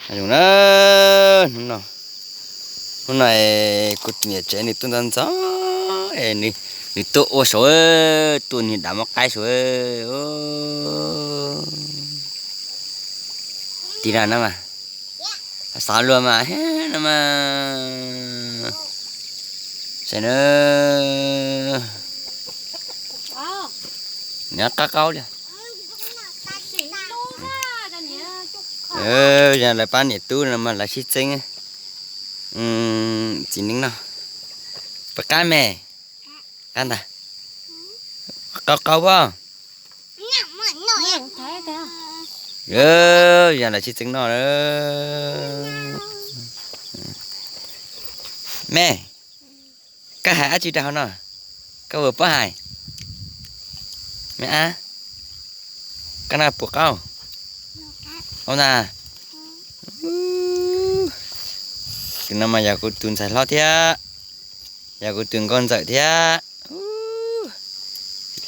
Zoo na, hnub no, hnub no kuv tus niam tsev nws tuaj ntxov ntxov es nws tuaj ua saum, tuaj nws dav mab qaib saum. Tig na no mas, xav luag mas no mas, saib na, nws qab qaub li. Yog lawv pab niam tub no mas lawv sib txeeb txiv neeb no. Puas qab me? Qab ntag. Qaub qaub pob. Yog lawv sib txeeb noj. Me, koj hais dab tsi rau hauv no? Koj puas paub hais? Me ab, koj no puas qaub? Qaub ntag. Tus no mas yog kuv tus ntxhais hlob thiab, yog kuv tus nkauj ntxawm thiab.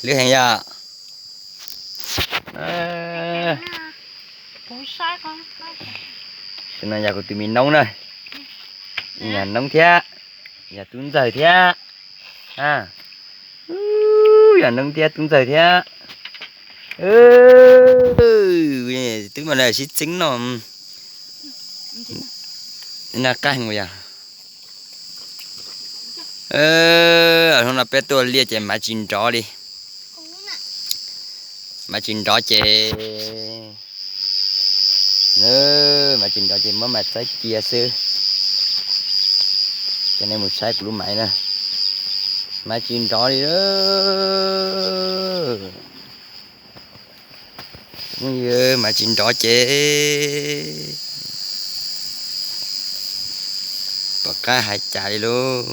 Hlub heev yom. Tus no yog kuv tus me noob na, yog noob thiab, yog tub ntxawg thiab. Yog noob thiab tub ntxawg thiab. Twb mas lawv sib txeeb noj. Na qab heev yog. Hnub no peb tuaj liaj ces mav tsis nrov li. Mav tsis nrov ces, mav tsis nrov ces muab maiv txawb cia xwb. Cov nej mus saib kuv lub maiv na, mav tsis nrov li. Mav tsis nrov ces pom qab hais cas li lauj.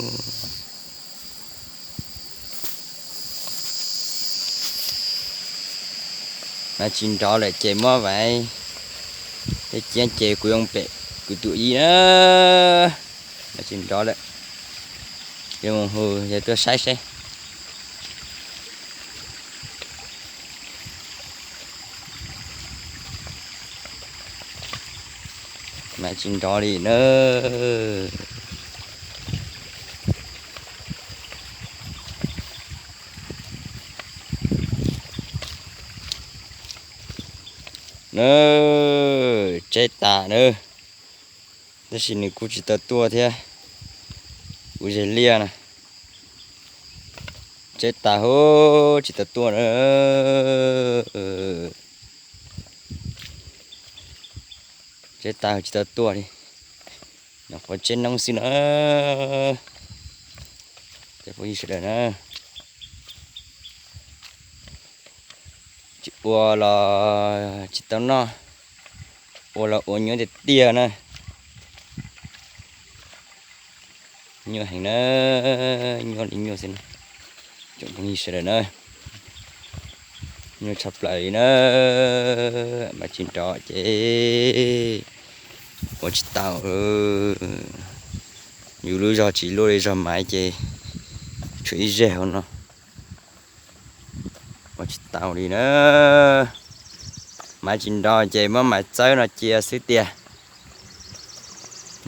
Mav tsis nrov lawm ces muab vaiv, tej ciab ces kuv yoo pem kuv tus ib na. Mav tsis nrov lawm, yuav mus hu yawg tuaj saib seb. Mav tsis nrov li na. Na, tseb tas na, tab sis nws kuj tsis tau tuaj thiab. Kuv zeg liaj na, tseb tas hub tsis tau tuaj na. Tseb tas tsis tau tuaj li, nyuam qhuav tseb noob xwb na. Cov phooj ywg sawv daws na, tsis ua los tsis tau noj, ua los ua nyuaj tiag tiag na. Nyuaj heev na, nyuaj li nyuaj xwb na. Tsoom phooj ywg sawv daws na, nyuaj tshaj plaws li na. Mav tsis nrov ces ua tsis tau. Yus lub zog tsis luaj li zog maiv ces tshuav ib zeg hauv no, ua tsis tau li na. Mav tsis nrov ces muab maiv txawb no cia xwb tiag.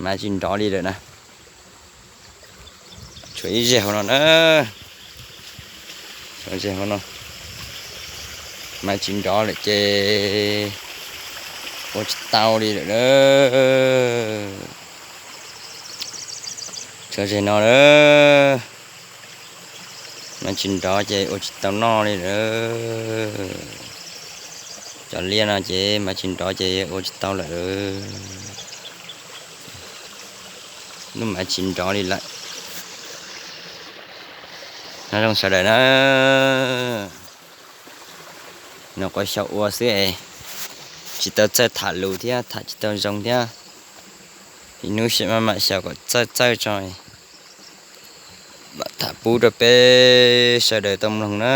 Mav tsis nrov li lawm na. Tshuav ib zeg hauv no na. Tshuav zeg hauv no. Mav tsis nrov lawm ces ua tsis tau li lawm na. Tshuav zeg no na. Mav tsis nrov ces ua tsis tau noj li lawm. Cov liaj no ces mav tsis nrov ces ua tsis tau lawm. Lub mav tsis nrov li lawm. Nyob zoo sawv daws na, nyuam qhuav xyaum ua xwb es tsis tau txawj tham lus thiab tham tsis tau zoo thiab. Ib hnub mam mam xyaum kom txawj txawj tso, mam tham pub rau peb sawv daws tau mloog na.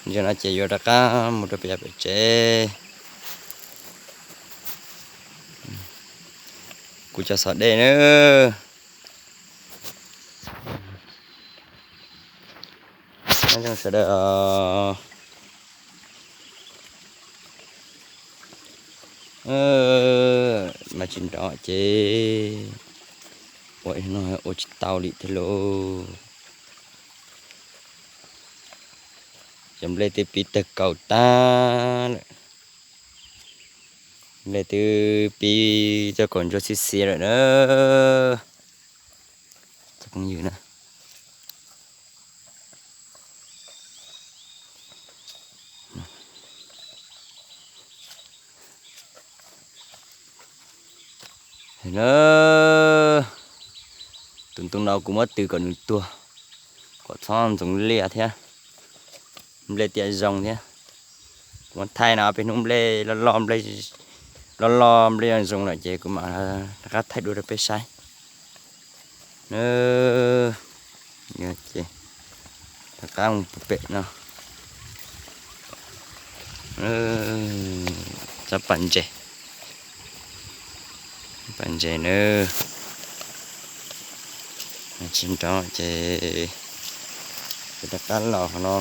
Yog no ces yuav rov qab mus rau pem yog pem tsev. Kuv cov xov dej na. Nyob zoo sawv daws. Mas tsis nrov ces ua no ua tsis tau li thiab lauj. Cov nplej twb pib tawg kaus tag lawm. Nplej twb pib tawg kaus ntsuab xiab xiab lawm na. Cov phooj ywg na. Tus ntoo no kuv muab tws kom nws tuag, kom txhob ntxoov liaj thiab nplej tiaj zoo thiab. Kuv muab thaij no peb hnub nplej loj loj, nplej loj loj nplej zoo lawm ces kuv mam rov qab thaij dua rau peb saib. Ces rov qab mus pem no. Tsob pas ntses, pas ntses na. Tsis nrov ces rov qab los qhov no.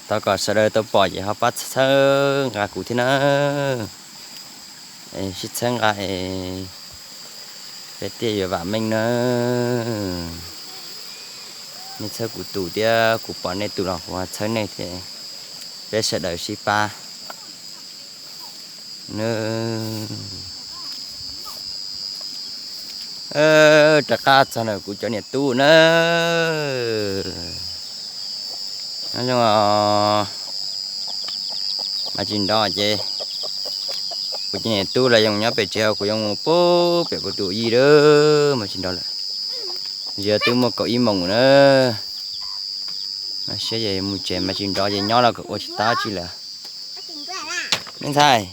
Thov kom sawv daws tau pom ces ho pab txhawb nqa kuv thiab na. Sib txhawb nqa es peb thiaj yuav vam meej na. Nej txhawb kuv tus thiab kuv pom nej tus los kuv ho txhawb nej thiab. Peb sawv daws sib pab. Rov qab txog ntawm kuv cov niam tub na. Nyob zoo, mas tsis nrov ces kuv cov niam tub los yoo nyob pem tsev, kuv yoo mus pub pem kuv tus yij lawm, mas tsis nrov lawm. Ziav twb muaj kaum ib moos na. Mas siab ces mus tsev, mas tsis nrov ces nyob los kom ua tsis tau tsi lawm. Me ntxhais,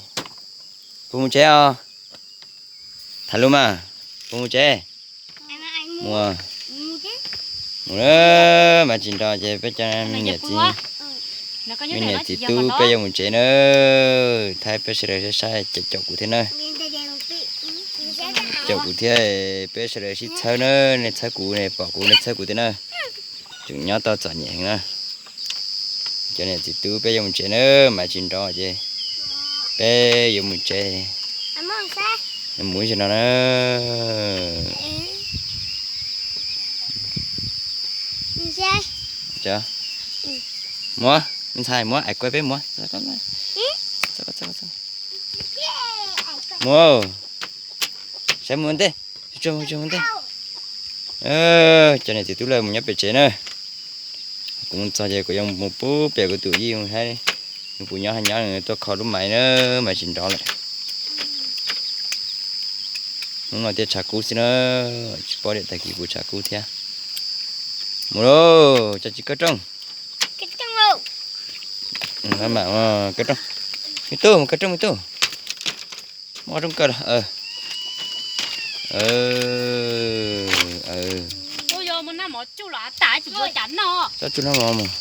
puas mus tsev os? Tham lus mas, puas mus tsev? Mus, mus, mas tsis nrov ces peb cov niam txiv, me niam txiv tub peb yuav mus tsev na. Thaij peb sawv daws saib saib caum kuv thiab na. Caum kuv thiab, peb sawv daws sib txhawb na, nej txhawb kuv, nej pom kuv, nej txhawb kuv thiab na. Tseem nyob tau txom nyem heev na. Cov niam txiv tub peb yuav mus tsev na, mas tsis nrov ces peb yuav mus tsev. Mus ib zaug no na. Muab, me ntxhais, muab, ais kuaj peb muab. Muab, saib mus ntej, mus ntej. Cov niam txiv tub lawv mus nyob pem tsev na. Kuv mus txog ces kuv yuav mus pub pem kuv tus yij mus saib nws puas nyob, ho nyob nws tuaj kho lub maiv na, mas tsis nrov lawm. Hnub no thiaj tshav kub xwb na, tsis paub tias tag kis puas tshav kub thiab. Mus lauj, tso tsis koj rooj. Koj rooj. Me tub, mus koj rooj me tub. Muab koj rooj kaw los. Tso tsuj no mus.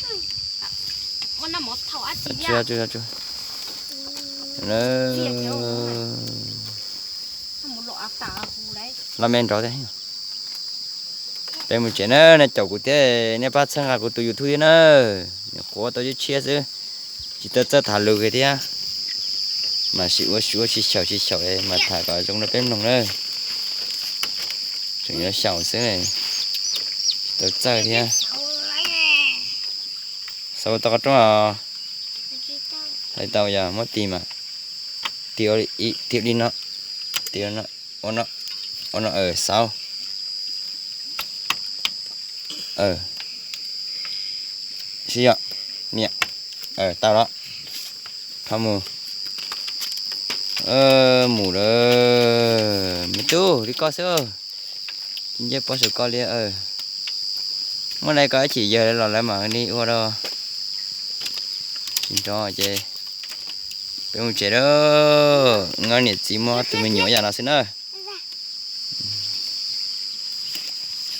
Los me nrov thiab. Peb mus tsev na, nej caum kuv thiab, nej pab txhawb nqa kuv tus YouTube thiab na. Nyuam qhuav tau ib tshiab xwb, tsis tau txawj tham lus kiag thiab. Mas sim ua si ua si xyaum si xyaum mas tham kom zoo rau peb mloog na. Tseem yuav xyaum xwb, tsis tau txawj thiab. Xav ua tau qhov rooj os. Hais tau yog muab tis mas, tis li no, tis ua no, ua no, xauv. Sib yom, niam, tau los, thov mus. Mus lawm me tub, li koj xwb. Nce pob saum koj li. Muab lawv koj ib chim yawg los lawv mam li ua rau. Tsis nrov ces peb mus tsev lawm. Nyob niam txiv muab tus me nyuam yam no xwb na.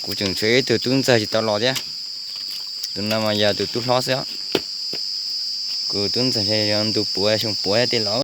Kuv tseem tshuav ib tug tub ntxawg tsis tau los thiab. Tus no mas yog tus tub hlob xwb os. Kuv tub ntxawg yog ntu puav xyoo puav tej los.